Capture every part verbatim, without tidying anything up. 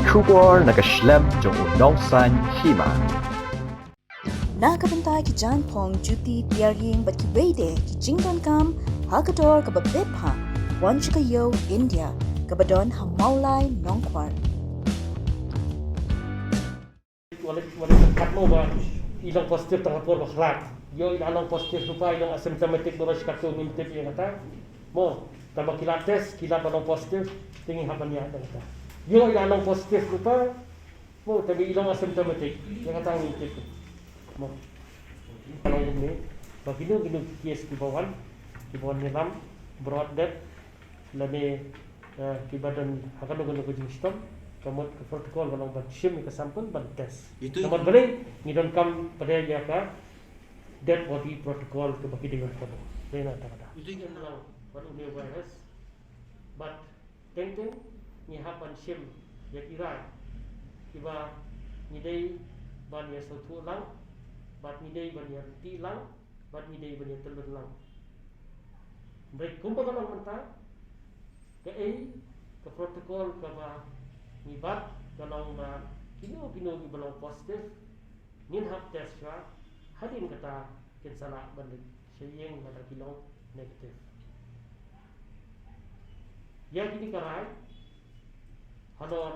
Khubor na ka shlem jong u nongsan hima. Na ka bynta ki jaiñphong, juti, tiar ïing bad kiwei de ki jingdonkam ha ka dor kaba bit bha, wan sha ka Ïew India kaba don ha Mawlai Nongkwar. Wale, wale kat mo ba i long positive tang ha por ba khlad. Ïoh i la long positive lypa, i long asymptomatic, baroh shi katto ngim tip ïa kata. Mo, tang ba ki la test, ki la ba long positive, te ngi hap ban ïa kata. Ïoh i la long positive lypa, mo, tang ba i long asymptomatic, ïa kata ngim tip. Mo. Ka long kumne, ba kino kino ki case kiba wan, kiba wan ïalam, bad dep, lane, eh, kiba don ha kano kano ka jingshitom, ka mut ka protocol ka long ban shim ïa ka sample ban test. Itu namar balei ngi donkam pat ïa ka dead body protocol kaba ki dei ban follow. Dei na kata kata. Itu kan long ban une u virus. Bad teng teng ngi hap ban shim ïa ki rai kiba ngi dei ban ïa sngewthuh lang, bad ngi dei ban ïa reti lang, bad ngi dei ban ïa tyllun lang. Hynrei kumba ka long mynta, kaei ka protocol kaba ngi bat ka long ba kino kino kiba long positive ngin hap test shuwa, hadien kata kin sa lah ban leit sha ïing lada ki long negative. Ïa kine ki rai, halor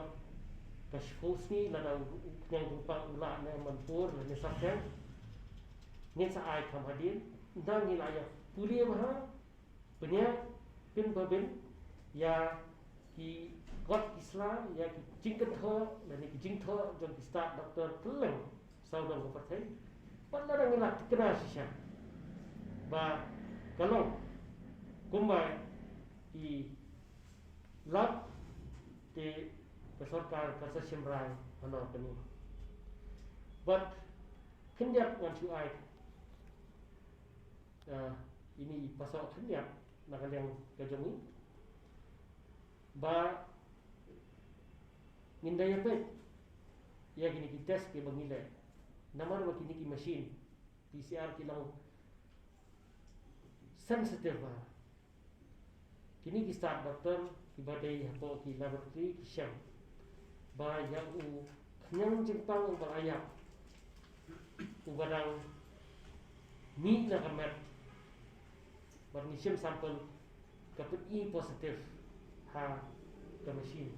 ka shiphew sngi lada u, u khñiang jingpang u lah ne em ban pur lane saphriang, ngin sa ai kham hadien, ynda ngi la ïa pule bha, pynïaid pynbha bha ïa ki kot ki sla, ïa ki jingkynthoh lane ki jingthoh jong ki stad doktor kylleng saw dong ka pyrthei. Bad lada ngi la tikna shisha ba ka long kumba i lap, te ka sorkar kan sa shim rai halor kane. Bad khyndiat ngan shu ai, eh, ine i pasoh khyndiat na ka liang ka jong ngi ba ngin da ïa peit ïa kine ki test kiba ngi leh. Namar ba kine ki machine P C R ki long sensitive bha. Kine ki stad doktor kiba dei hapoh ki laboratory ki shem ba ïa u khñiang jingpang uba la ïap, uba dang mih na ka met, bad ngi shim sample, ka pyni positive ha ka machine.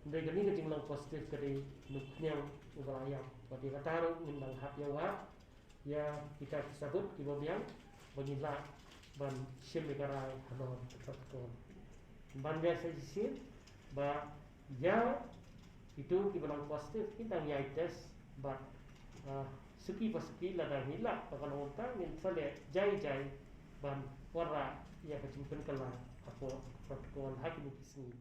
Hynrei kane ka jinglong positive ka dei na u khñiang uba la ïap. Bad ïa kata ruh ngin dang hap ïa wad ïa kita ki sabut kiba biang ba ngin lah ban shim ïa ka rai halor ka protocol. Ban biang sa shisien ba ïa kito kiba long positive ngin dang ïai test bad, ah, suki pa suki lada ngi lah ba ka long kumta ngin sa leh jai jai ban wanrah ïa ka jingpynkylla hapoh protocol ha kine ki sngi.